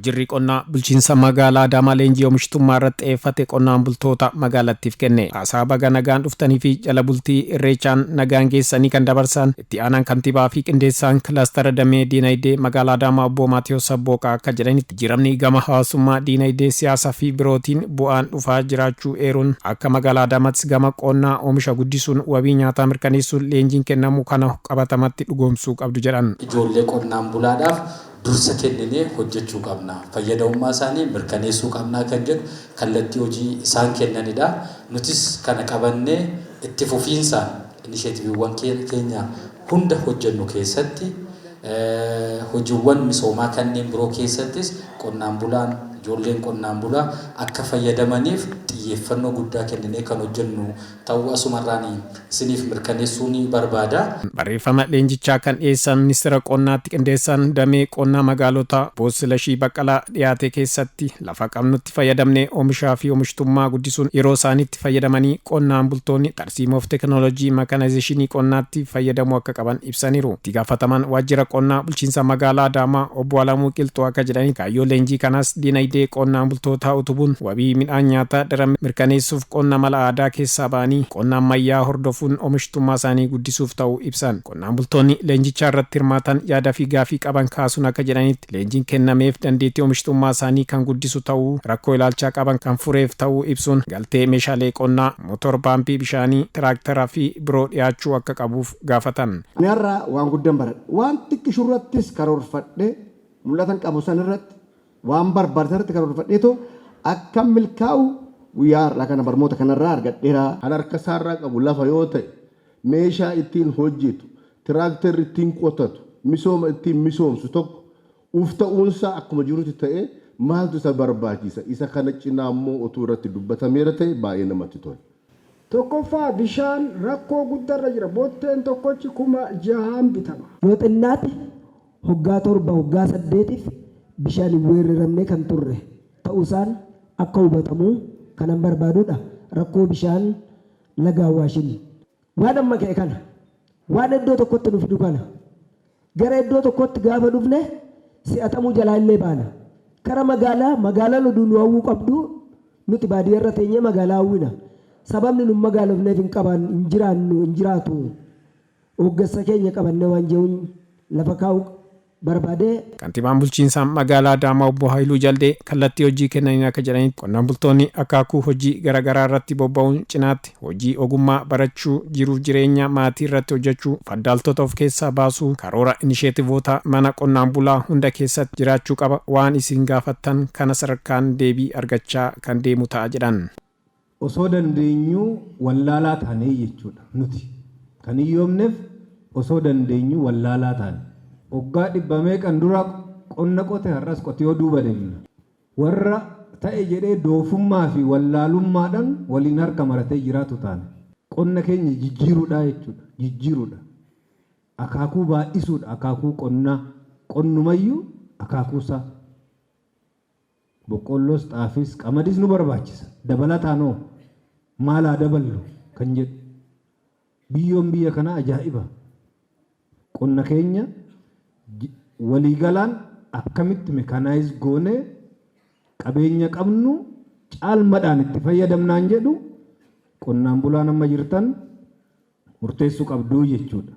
Waajjirri qonnaa bulchiinsa magaalaa Adaamaa leenjii oomishtummaa irratti xiyyeeffate qonnaan bultoota magaalattiif kenne. Haasaa baga nagaan dhuftanii fi jala bultii Irreechaan nagaan geessanii kan dabarsan itti aanaan kantiibaa fi qindeessaan kilaastara damee diinagdee magaalaa Adaamaa obbo Maatiyoo Sabbooqaa akka jedhanitti, jijjiiramni gama hawaasummaa, diinagdee, siyaasaa fi birootiin bu'aan dhufaa jiraachuu eeruun, akka magaalaa Adaamaattis gama qonnaa oomisha guddisuun wabii nyaataa mirkaneessuun leenjiin kennamu kana qabatamatti dhugoomsuu qabdu jedhan. Ijoollee qonnaan bulaadhaaf dursa kenninee hojjechuu qabna. Fayyadamummaa isaanii mirkaneessuu qabna kan jedhu kallattii hojii isaan kennanidha. Nutis kana qabannee itti fufiinsaan inisheetiiviiwwan keenya hunda hojjennu keessatti, hojiiwwan misoomaa kanneen biroo keessattis qonnaan bulaan, ijoolleen qonnaan bulaa akka fayyadamaniif xiyyeeffannoo guddaa kenninee kan hojjennu ta'uu asumarraan isiniif mirkaneessuu ni barbaada. Barreeffama leenjichaa kan dhiyeessan ministeera qonnaatti qindeessaan damee qonnaa magaalotaa obbo Silashii Baqqalaa dhiyaate keessatti, lafa qabnutti fayyadamnee oomishaa fi oomishtummaa guddisuun yeroo isaaniitti fayyadamanii qonnaan bultoonni tarsiimoof teekinooloojii mekaanaayizeeshinii qonnaatti fayyadamuu akka qaban ibsaniiru. Itti gaafatamaan waajjira qonnaa bulchiinsa magaalaa Adaamaa obbo Alamuu Qilxuu akka jedhanii, kaayyoo leenjii kanaas diinagdee qonnaan bultootaa utubuun wabii midhaan nyaataa daran mirkaneessuuf qonna mala aadaa keessaa ba'anii qonna ammayyaa hordofuun oomishtummaa isaanii guddisuuf ta'uu ibsan. Qonnaan bultoonni leenjichaa irratti hirmaatan yaada fi gaafii qaban kaasuun akka jedhanitti, leenjiin kennameef dandeettii oomishtummaa isaanii kan guddisu ta'uu, rakkoo ilaalchaa qaban kan fureef ta'uu ibsuun, galtee meeshaalee qonnaa, motor paampii bishaanii, tiraaktaraa fi biroo dhiyaachuu akka qabuuf gaafatan. Ani har'a waan guddaan baradhe. Waan xiqqishurrattis karoorfadhe, mul'atan qabu san irratti, waan barbaadan irratti karoorfadheetoo akka milkaa'u guyyaa har'aa kana barnoota kanarraa argadheera. Kan harka isaarraa qabu lafa yoo ta'e, meeshaa ittiin hojjetu, tiraaktarri ittiin qotatu, misooma ittiin misoomsu tokko uf ta'uunsaa akkuma jirutti ta'e, maaltu isa barbaachisa? Isa kana cinaa immoo utuu irratti dubbatameera ta'e baay'ee namatti tola. Tokkoffaa, bishaan rakkoo guddarra jira. Botteen tokkochi 6,000 bitama. Yoo xinnaate hoggaa 7 hoggaa 8f bishaan hin weerraramne kan turre ta'uusaan akka hubatamu kanan barbaadudha. Rakkoo bishaan laga Awaashin. Waan amma ka'e kana, waan iddoo tokkotti nu fidu kana, gara iddoo tokkotti gaafa dhufne si'atamuu jalaa illee baana. Kara magaalaa, magaalaan oduu nu hawwuu qabdu, nuti baadiyyaarra teenyee magaalaa hawwina. Sababni nu magaalofneef hin qaban, hin jiraannu, hin jiraatu. Hooggassa keenya qabannee waan jehuun lafa kaa'uu barbaade. Kantiibaan bulchiinsa magaalaa Adaamaa obbo Haayiluu Jaldee kallattii hojii kennaniin akka jedhanitti, qonnaan bultoonni akaakuu hojii garaagaraa irratti bobba'uun cinaatti hojii ogummaa barachuu, jiruuf jireenya maatii irratti hojjechuu, faddaaltota of keessaa baasuu, karoora inisheetivoota mana qonnaan bulaa hunda keessatti jiraachuu qaba, waan isin gaafattan kana sadarkaan deebii argachaa kan deemu ta'a jedhan. Osoo dandeenyuu wallaalaa taanee jechuudha nuti. Kan hiyyoomneef osoo dandeenyuu wallaalaa taane. Waggaa dhibba meeqan dura qonna qote har'as qotiyoo duuba deemna. Warra ta'e jedhee doofummaa fi wallaalummaadhaan waliin harka maratee jiraatu taane. Qonna keenya jijjiiruudha jechuudha. Jijjiiruudha. Akaakuu baay'isuudha, akaakuu qonnaa. Qonnumayyuu akaakuusaa. Boqqoolloos, xaafiis, qamadis nu barbaachisa. Dabalataanoo maal haa daballu kan jedhu. Biyyoon biyya kanaa ajaa'iba. Qonna keenya waliigalaan akkamitti mechanize goonee qabeenya qabnu caalmadhaan itti fayyadamnaan jedhu qonnaan bulaan amma jirtan murteessuu qabduu jechuudha.